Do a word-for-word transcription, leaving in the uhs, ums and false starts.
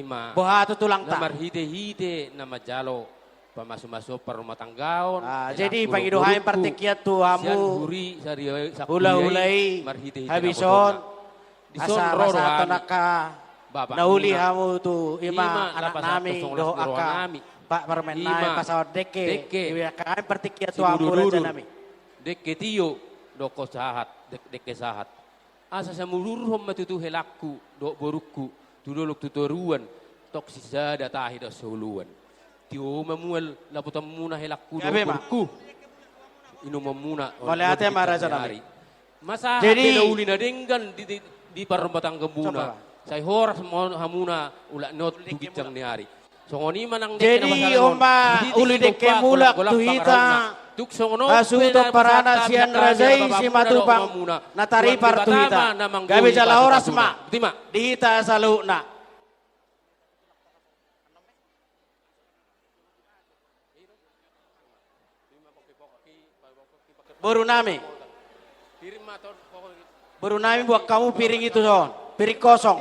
Ima. Boha tu tulangta? Na marhite-hite na manjalo pamasumasuon parrumatanggaon, ah, jadi pangido hami partingkian tu hamu, sian huri, sari, sangkuri, hulahula i, marhite-hite habis on, asa pasahaton angka na uli hamu tu ima anaknami dohot angka parumaennami, pasahat dengke, dengke. Ima hami partingkian tu hamu rajanami. Dengke tio, dohot sahat, deng-, dengke sahat. Asa sai mururhon ma tutu helangku dohot borungku tu dolok tu toruan, tong sisada tahi dohot sahuluan. Tio ma mual lapotanmuna helangku dohot borungku. Inumonmuna. Mauliate ma rajanami. Masahat pe na uli na denggan di, di, di parrumatanggaonmuna. Sai horas ma hamuna ulak ni on tu ginjang ni ari. Songon i ma nang dengke na pasahaton. Jadi on ma uli dengke mulak tu hita. Hasuhuton parana sian raja i Simatupang na taripar tu hita. Gabe jala horas ma di hita saluhutna. Borunami. Borunami, buat hamu piring i tuson. Piring kosong.